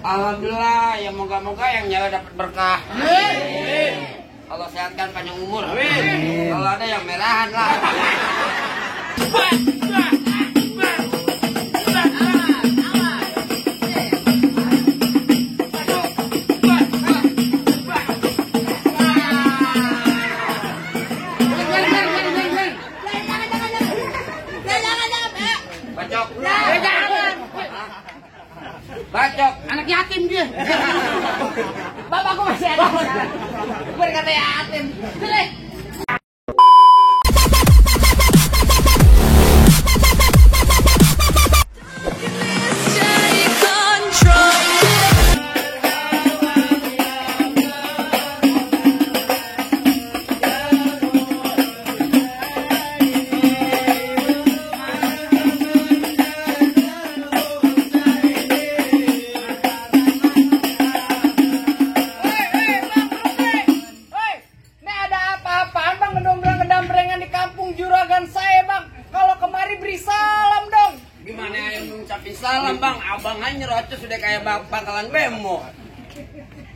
Alhamdulillah, ya moga-moga yang nyawa dapat berkah. Allah sehatkan panjang umur. Kalau ada yang merahan lah. Bacok, anak yatim dia. Bapakku masih ada. Berkata yatim. Jelek. Salam bang, abang aja nyerocos sudah kayak bakalan bemo.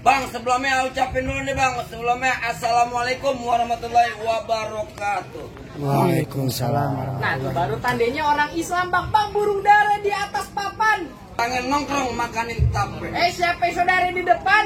Bang, sebelumnya ucapin dulu nih bang. Sebelumnya assalamualaikum warahmatullahi wabarakatuh. Waalaikumsalam warahmatullahi wabarakatuh. Nah, baru tandanya orang Islam bang. Bang, burung dara di atas papan. Tangan nongkrong makanin tape. Siapa saudara di depan?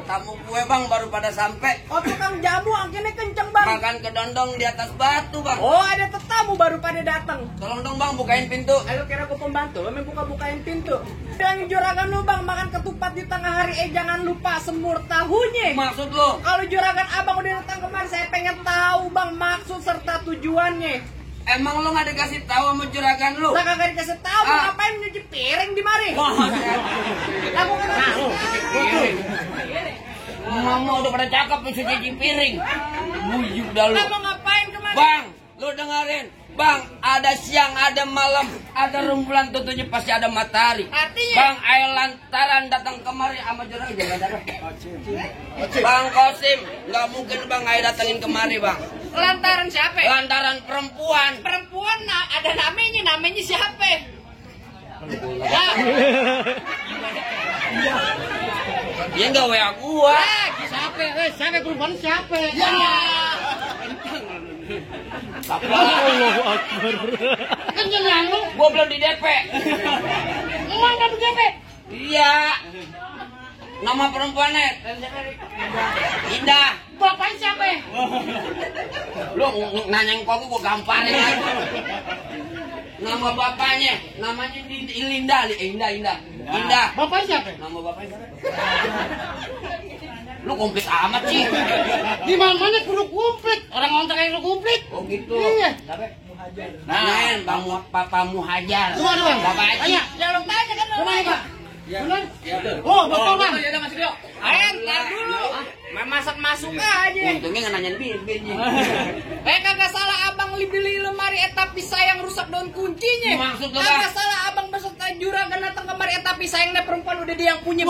Tamu kue bang baru pada sampai. Oh, tukang jamu angkinnya kenceng bang. Makan kedondong di atas batu bang. Oh, ada tetamu baru pada datang. Tolong dong bang bukain pintu. Ayo kira aku pembantu, lo buka-bukain pintu. Yang juragan lu bang makan ketupat di tengah hari, jangan lupa semur tahunya. Maksud lo? Kalau juragan abang udah datang kemarin, saya pengen tahu bang maksud serta tujuannya. Emang lo nggak dikasih tahu sama juragan lo? Saya kagak dikasih tahu, ngapain nyuci piring di mari? Aku kan piring. Mama udah pada cakep cuci piring. Bujuk dah lo. Kamu ngapain kemarin? Bang, lo dengerin. Bang, ada siang, ada malam, ada rembulan tentunya pasti ada matahari. Artinya? Bang, ayo lantaran datang kemari sama juragan. Bang Kosim, nggak mungkin bang ayo datangin kemari bang. Lantaran siapa? Lantaran perempuan. Perempuan ada namanya siapa? Dia nggak WA gua. Siapa? Siapa perempuan siapa? Ya. Allahu Akbar. Kenyalan lu? Gua belum di DP. Emang udah di DP? Iya. Nama perempuannya Indah. Bapaknya siapa? Lu nanya kok gua gamparin aja. Nama bapaknya, namanya Indah. Bapaknya siapa? Nama bapaknya siapa? Lu komplit amat sih. Di mana kudu komplit? Orang kayak lu komplit. Oh gitu. Iya. Nah, Papa Muhajar. Gimana bang? Bapak Haji. Ya lu tanya kan lu. Pak. Benar? Ya. Oh, betul bang. Ya udah masuk yuk. Ayo, ntar dulu. Masuk aja. Untungnya nggak nanyain bin. Kagak salah abang beli lemari tapi sayang rusak daun kuncinya. Maksud lu, kagak Bang? salah abang beserta juragan datang kemari tapi sayangnya perempuan udah dia yang punya.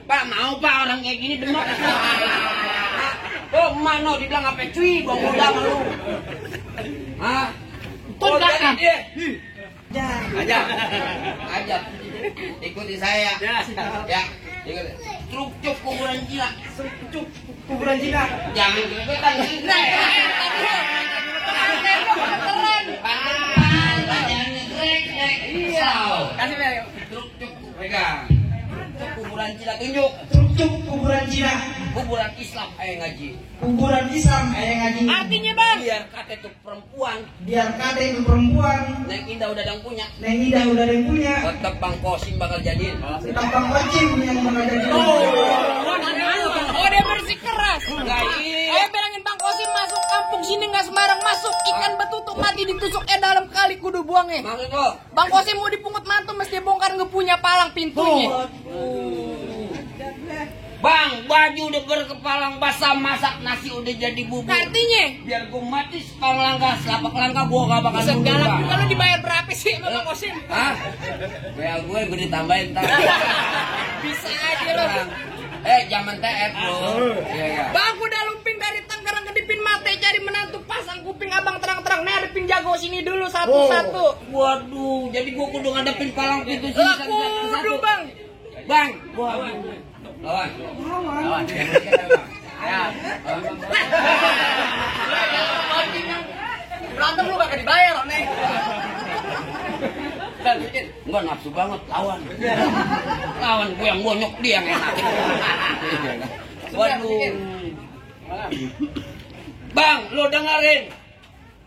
Pak, mau Pak orang kayak gini demak. Oh, mana dibilang apa cuy, gua muda sama lu. Hah? Tuh jadi dia. Aja. Ikuti saya. Ya. Truk cuk kuburan gila. Kuburan Cina. Jangan kebetan. Kasih ayo. Truk cuk pegang. Kuburan Cina tunjuk. Truk kuburan Cina. Kuburan Islam ngaji. Kuburan Islam ngaji. Artinya bang? Biar kata itu perempuan. Biar kade itu perempuan. Neng Indah udah ada yang punya. Neng Ida udah ada yang punya. Tetap Bang Kosim bakal jadiin. Tampang kucing yang bakal jadi. Oh dia bersih keras. Enggak Ayo bilangin Bang Kosim masuk kampung sini nggak sembarang masuk. Ikan betutuk mati ditusuknya dalam kali kudu buangnya. Maksud lo? Bang Kosim mau dipungut mantu mesti bongkar nggak punya palang pintunya. Bang, baju udah berkepalang basah, masak nasi udah jadi bubur. Artinya? Biar gue mati sepang langkah, selapak langkah gue gak bakal Segala Bang. juga lu dibayar berapa sih sama Bang Kosim? Hah? Bayar gue ditambahin ntar. Bisa aja lo. Zaman TF bro. Iya. Bang udah lumping dari Tangerang ke Dipin Mate cari jadi menantu pasang kuping abang terang-terang ngadepin jago sini dulu satu-satu. Waduh, jadi gua kudu ngadepin palang pintu sini Lah kudu bang. Bang, waduh. Lawan. Ya. Berantem lu gak dibayar nih. Dan bikin, gua nafsu banget lawan. Lawan gue yang bonyok dia yang enak. Waduh. Bang, lo dengerin.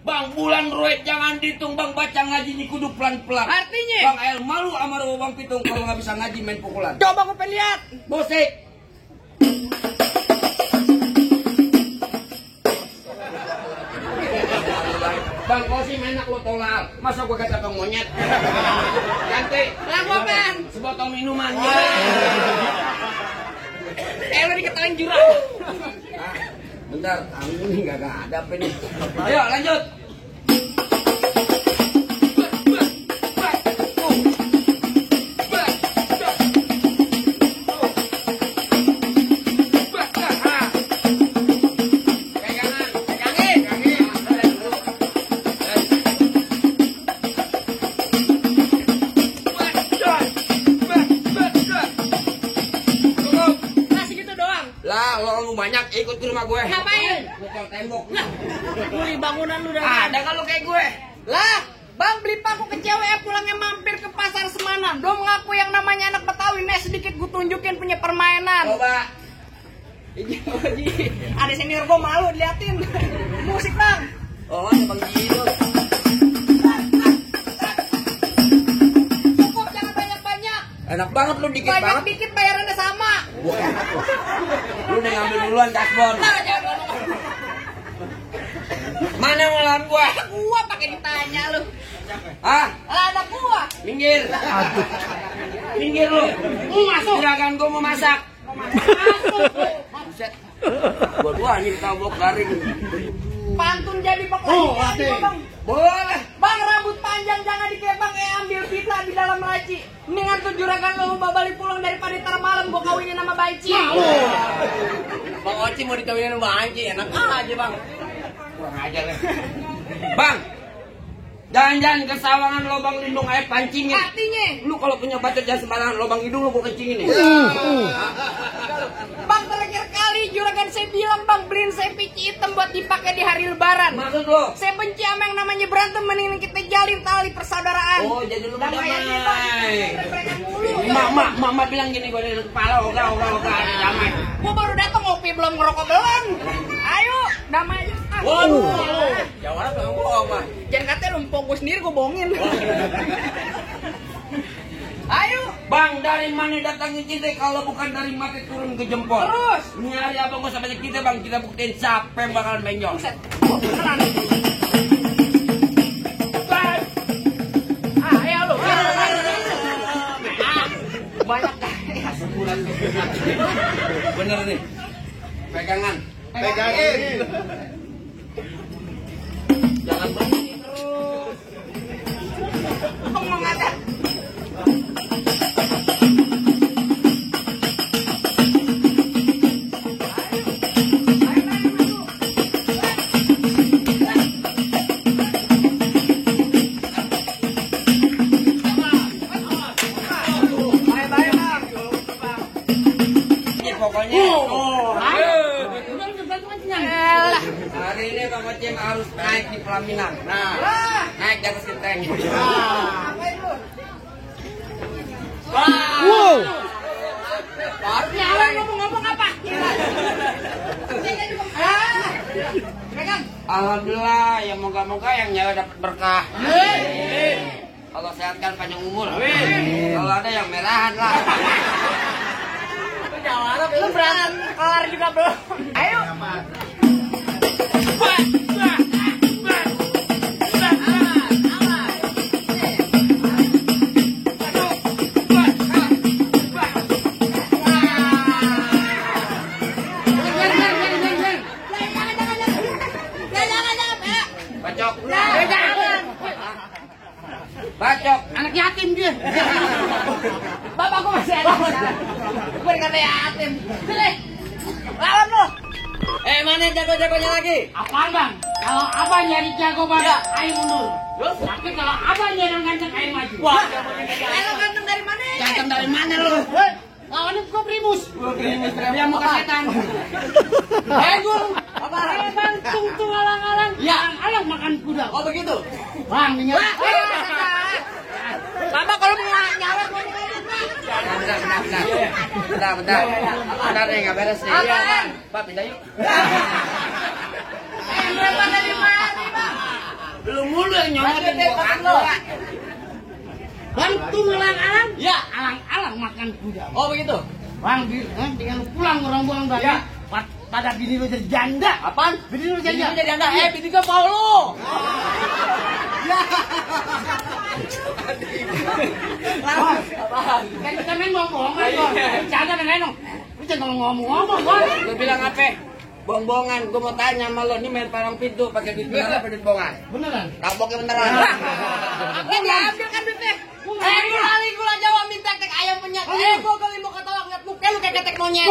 Bang, bulan ruwet jangan dihitung bang, baca ngaji ini kudu pelan-pelan. Artinya? Bang El malu sama bang Pitung kalau nggak bisa ngaji main pukulan. Coba gue pengen lihat. Bosek. Bang, kau sih enak lo tolak. Masa gue kata bang monyet? Ganti. Lah gua kan. Sebotol minuman. Lo diketawain jurang. Bentar, ini nggak ada apa nih. Ayo lanjut. Lah, lo banyak ikut ke rumah gue. Ngapain? Ngecor tembok. Beli bangunan lu dah. Ada kalau kayak gue. Lah, bang beli paku ke cewek pulangnya mampir ke pasar Semanan. Do mengaku yang namanya anak Betawi. Nih sedikit gue tunjukin punya permainan. Coba. Ada senior gue malu diliatin. Musik bang. Oh, ada Bang Jiro. Cukup jangan banyak-banyak. Enak banget lu dikit Banyak banget. dikit bayarannya sama. Gua enak lu. Lu udah ngambil duluan kasbon. Nah, jangan. Mana yang ngelawan gua? Gua pakai ditanya lu. Hah? Lah ada gua. Minggir. Minggir lu. Masuk. Gerakan gua mau masak. Masuk. Buset. Dua-dua nih tabok garing. Pantun jadi pokoknya bang. Boleh. Bang rambut panjang jangan dikepang ambil pita di dalam laci. Mendingan tuh juragan lo balik pulang daripada ntar malam gua kawinin sama Baici. Bang Oci mau dikawinin sama Bang Anci, enak aja bang. Kurang ajar ya. Bang, jangan-jangan ke sawangan lubang lindung air pancingin. Artinya, Lu kalau punya bacot jangan sembarangan lubang hidung lu gua kencingin nih. bang terakhir kali juragan saya bilang bang beliin saya pici hitam buat dipakai di hari lebaran. Maksud lu? Saya benci sama yang namanya berantem, mendingan kita jalin tali persaudaraan. Oh, jadi lu Damai aja, Bang. Mereka mulu. Mama bilang gini gua dari kepala ogah ada damai. Gua baru datang ngopi belum ngerokok belum. Ayo, damai aja. Waduh. Jawara tuh bohong, Bang. Jangan katanya lumpur gua sendiri gua bohongin. Ayo. Bang, dari mana datangnya cinta kalau bukan dari mati turun ke jempol? Terus. Nyari abang gua sampai kita bang, kita buktiin siapa yang bakalan benjol. Buset. Beneran. Ayo lu. Banyak dah. Sebulan. Bener nih. Pegangan. Pegangin. Jangan berhenti terus. Ngomong ada. Pokoknya. Elah. Hari ini Bang Ocim harus naik di pelaminan. Nah, naik di atas genteng. Ngapain lu? Wow. Jalan ngomong-ngomong apa? Pegang. Alhamdulillah, ya moga-moga yang nyawa dapat berkah. Kalau sehat kan panjang umur. Kalau ada yang merahan lah. Jawara lu berantem kelar juga belum? Ayo. Bacok. Jangan. Bacok. Anak yatim dia. Bapak gua masih ada. Gue kata yatim. Sini. Lawan lu. Mana jago-jagonya lagi? Apaan bang? Kalau abang jadi jago bang, Ya. ayo mundur. Tapi kalau abang jadi orang ganteng, ayo maju. Wah, Lo ganteng dari mana? ganteng dari mana lu? Lawannya gue primus. Dia mau ke setan. Guru. Apa? Ayo bang, tung alang-alang. Ya. Alang makan kuda. Oh begitu? Bang, ingat. Bapak kalau mau nyawer mau Bentar nih, nggak beres nih. Apaan? Pak, pindah yuk. berapa dari mana, Bang? Lu mulu yang nyomotin gua kagak. Bang, tung alang-alang. Ya. Alang-alang makan kuda. Oh begitu? Bang, dengan pulang orang buang bang. Ya. Pada bini lu jadi janda. Apaan? Bini lu jadi Bini lu janda. jadi anda. Bini gua mau lu. Apaan? Kan kita main ngomong-ngomong bang. Janda dan lain dong. Lu jangan ngomong-ngomong bang. Lu bilang apa? Bohong-bohongan. Gua mau tanya sama lu. Ini main palang pintu pakai duit beneran apa duit bohongan? Beneran. Taboknya beneran. Ini diambil kan duitnya. Kali gula Jawa minta tek ayam penyet. Gua kali mau ketawa ngeliat muka lu kayak ketek monyet.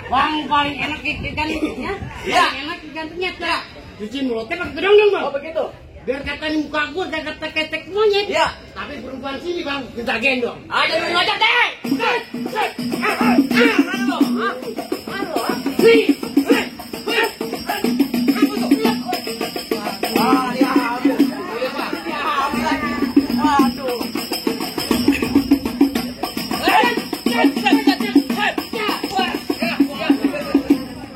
Bang, paling enak ikan ya. Iya. Paling enak ikan penyet ya. Cuci mulutnya pakai gedong dong bang. Oh begitu? Biar kata muka gue kata ketek monyet. Iya. Tapi perempuan sini bang, kita gendong. Ada lu ngajak deh.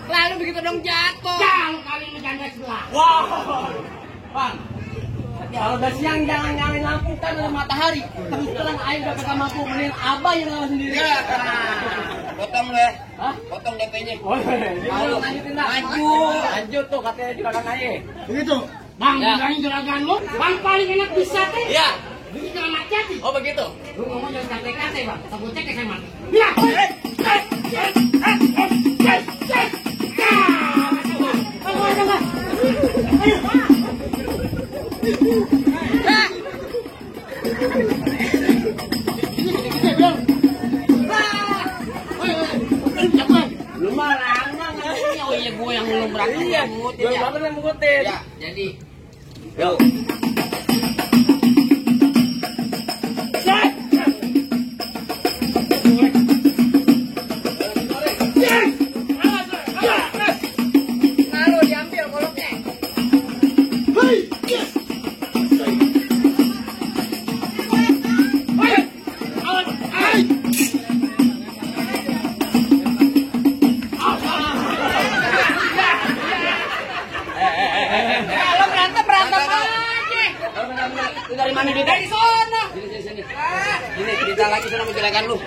Lalu begitu dong jatuh. Jangan kali menjanda sebelah. Wow. Bang. Kalau udah siang jangan nyalain lampu kan ada matahari. Terus terang air udah kagak mampu mending abah yang ngalah sendiri. Ya. Potong lu ya. Hah? Potong DP-nya. Oh iya. Lanjutin dah. Lanjut tuh katanya juragan aja. Begitu. Bang, Ya. bilangin juragan lu. Bang paling enak bisa teh. Iya. Begitu anak jati. Oh begitu. Lu ngomong jangan kate-kate bang. Takut cek ke saya. Ya. Lu mah lama ngasihnya. Oh iya gue yang belum berangkat. Iya. Mengutin ya. Belum mengutin. Ya. Jadi. Yuk. Lalu diambil koloknya. Kalau berantem aja. Lu dari mana duitnya? Dari sono. Sini. Ini cerita lagi sama juragan lu.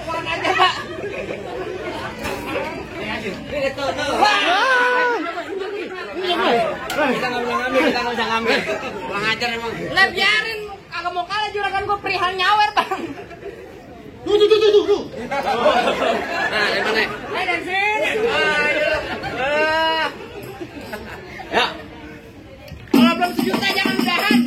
Kurang aja, Pak. Ini tuh. Kita nggak bisa ngambil. Kurang ajar emang. Lah biarin kagak mau kalah juragan gue perihal nyawer, Bang. Tuh. Nah, dari mana? Dari sini. Ya. Kalau belum sejuta jangan udahan.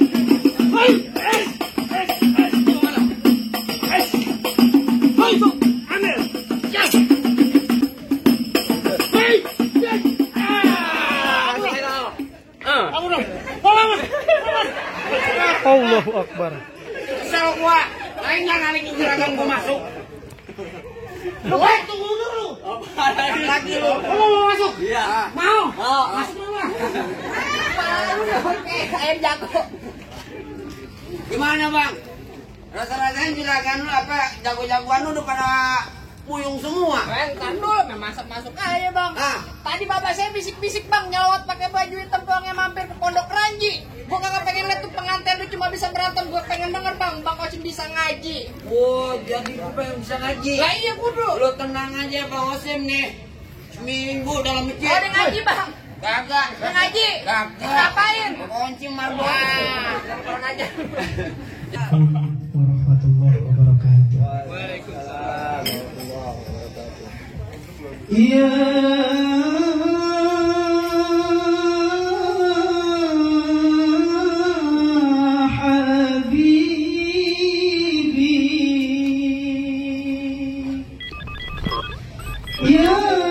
Allahu Akbar. Kesel gua. Lain yang ngalikin juragan gua masuk. Lu tunggu dulu. Lagi lu. Lu mau masuk? Iya. Mau? Oh. Masuk mana? Ayam jago. Gimana bang? Rasa-rasanya juragan lu apa jago-jagoan lu udah pada puyung semua. Entar dulu, masuk aja, Bang. Ah. Tadi bapak saya bisik-bisik, Bang, nyelawat pakai baju hitam doangnya mampir ke Pondok Ranji. Gua kagak pengen lihat tuh pengantin lu cuma bisa berantem, gua pengen denger, Bang Osim bisa ngaji. Oh, jadi gua pengen bisa ngaji. Lah iya kudu. Lu tenang aja Bang Osim nih. Seminggu dalam masjid. Oh, ada ngaji, Bang. Kagak. Ada ngaji. Kagak. Ngapain? Kunci marbot. Kurang aja. warahmatullahi wabarakatuh. Waalaikumsalam warahmatullahi wabarakatuh. Ya habibi, ya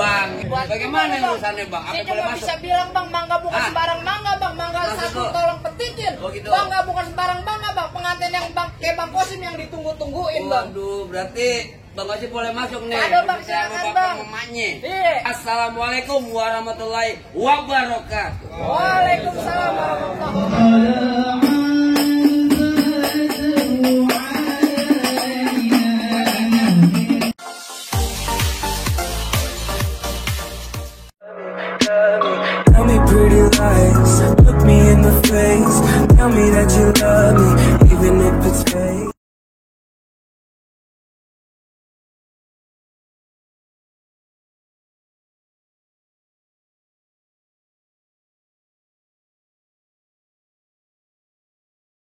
Bang, bagaimana urusannya Bang? Apa Saya boleh cuma masuk? bisa bilang Bang, mangga bukan Ah. sembarang mangga Bang, mangga Maksud satu lu? tolong petikin. Oh, gitu. Mangga bukan sembarang mangga Bang, pengantin yang Bang kayak Bang Kosim yang ditunggu-tungguin Bang. Waduh, berarti Bang Oci boleh masuk nih. Aduh, Bang, Bersama silakan, bapak Bang. mamanya. Iya. Assalamualaikum warahmatullahi wabarakatuh. Waalaikumsalam warahmatullahi wabarakatuh. Tell me pretty lies, look me in the face. Tell me that you love me, even if it's fake.